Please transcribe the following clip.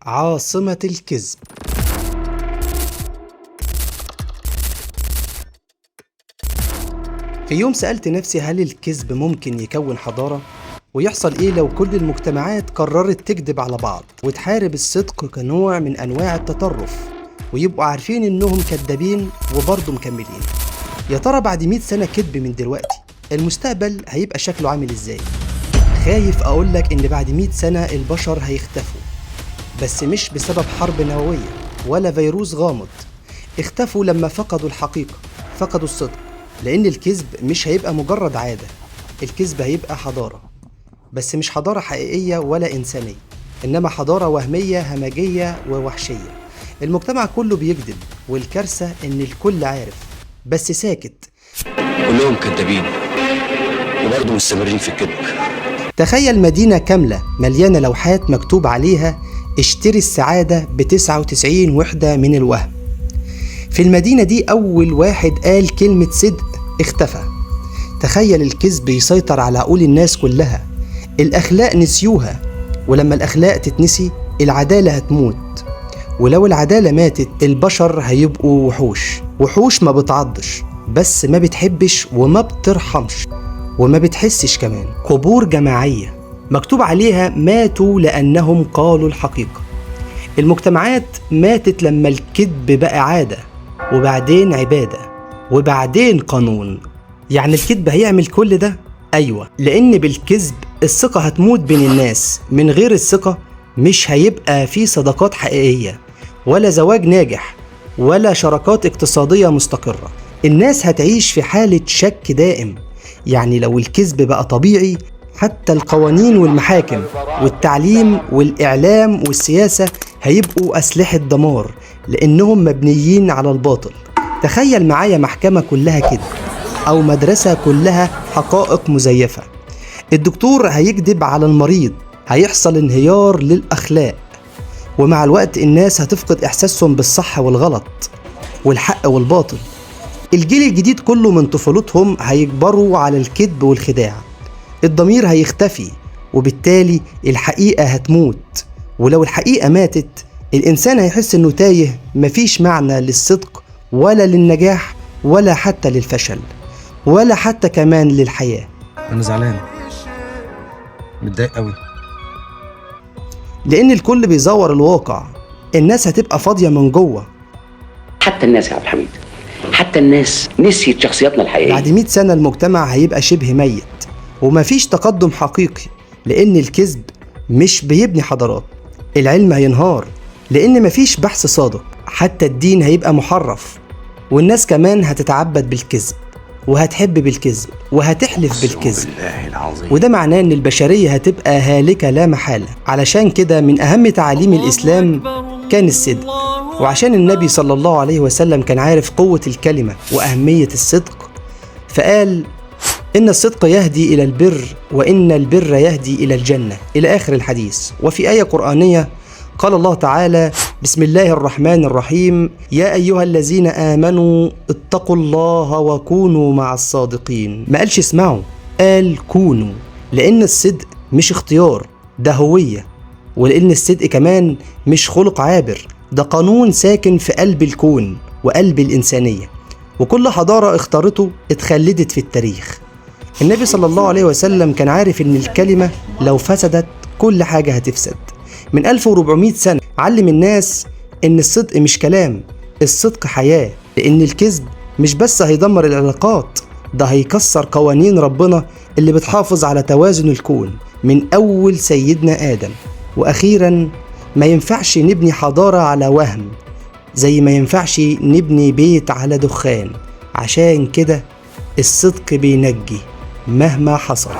عاصمة الكذب. في يوم سألت نفسي، هل الكذب ممكن يكون حضارة؟ ويحصل إيه لو كل المجتمعات قررت تكذب على بعض وتحارب الصدق كنوع من أنواع التطرف، ويبقوا عارفين إنهم كدابين وبرضه مكملين؟ يا ترى بعد 100 سنة كذب من دلوقتي المستقبل هيبقى شكله عامل إزاي؟ خايف أقولك إن بعد 100 سنة البشر هيختفوا، بس مش بسبب حرب نووية ولا فيروس غامض. اختفوا لما فقدوا الحقيقة، فقدوا الصدق. لأن الكذب مش هيبقى مجرد عادة، الكذب هيبقى حضارة، بس مش حضارة حقيقية ولا إنسانية، إنما حضارة وهمية همجية ووحشية. المجتمع كله بيكذب، والكارثة إن الكل عارف بس ساكت. كلهم كدابين وبرضه مستمرين في الكذب. تخيل مدينة كاملة مليانة لوحات مكتوب عليها اشتري السعادة ب99 وحدة من الوهم. في المدينة دي أول واحد قال كلمة صدق اختفى. تخيل الكذب يسيطر على عقول الناس كلها، الأخلاق نسيوها، ولما الأخلاق تتنسي العدالة هتموت، ولو العدالة ماتت البشر هيبقوا وحوش. وحوش ما بتعضش، بس ما بتحبش وما بترحمش وما بتحسش كمان. قبور جماعية مكتوب عليها ماتوا لأنهم قالوا الحقيقة. المجتمعات ماتت لما الكذب بقى عادة، وبعدين عبادة، وبعدين قانون. يعني الكذب هيعمل كل ده؟ أيوة، لأن بالكذب الثقة هتموت بين الناس. من غير الثقة مش هيبقى في صداقات حقيقية، ولا زواج ناجح، ولا شراكات اقتصادية مستقرة. الناس هتعيش في حالة شك دائم. يعني لو الكذب بقى طبيعي، حتى القوانين والمحاكم والتعليم والإعلام والسياسة هيبقوا أسلحة دمار، لأنهم مبنيين على الباطل. تخيل معايا محكمة كلها كده، أو مدرسة كلها حقائق مزيفة. الدكتور هيكذب على المريض، هيحصل انهيار للأخلاق، ومع الوقت الناس هتفقد إحساسهم بالصح والغلط والحق والباطل. الجيل الجديد كله من طفولتهم هيكبروا على الكذب والخداع. الضمير هيختفي، وبالتالي الحقيقة هتموت. ولو الحقيقة ماتت، الإنسان هيحس إنه تايه، مفيش معنى للصدق ولا للنجاح ولا حتى للفشل ولا حتى كمان للحياة. أنا زعلان، متضايق قوي، لأن الكل بيزور الواقع. الناس هتبقى فاضية من جوه. حتى الناس يا عبد الحميد، حتى الناس نسيت شخصياتنا الحقيقية. بعد 100 سنة المجتمع هيبقى شبه ميت، ومفيش تقدم حقيقي، لأن الكذب مش بيبني حضارات. العلم هينهار لأن مفيش بحث صادق. حتى الدين هيبقى محرف، والناس كمان هتتعبد بالكذب، وهتحب بالكذب، وهتحلف بالكذب. وده معناه إن البشرية هتبقى هالكة لا محالة. علشان كده من أهم تعاليم الإسلام كان الصدق، وعشان النبي صلى الله عليه وسلم كان عارف قوة الكلمة وأهمية الصدق، فقال إن الصدق يهدي إلى البر، وإن البر يهدي إلى الجنة، إلى آخر الحديث. وفي آية قرآنية قال الله تعالى: بسم الله الرحمن الرحيم، يا أيها الذين آمنوا اتقوا الله وكونوا مع الصادقين. ما قالش اسمعوا، قال كونوا. لأن الصدق مش اختيار، ده هوية. ولأن الصدق كمان مش خلق عابر، ده قانون ساكن في قلب الكون وقلب الإنسانية، وكل حضارة اختارته اتخلدت في التاريخ. النبي صلى الله عليه وسلم كان عارف إن الكلمة لو فسدت كل حاجة هتفسد. من 1400 سنة علم الناس إن الصدق مش كلام، الصدق حياة. لأن الكذب مش بس هيدمر العلاقات، ده هيكسر قوانين ربنا اللي بتحافظ على توازن الكون من أول سيدنا آدم. وأخيرا، ما ينفعش نبني حضارة على وهم، زي ما ينفعش نبني بيت على دخان. عشان كده الصدق بينجي مهما حصل.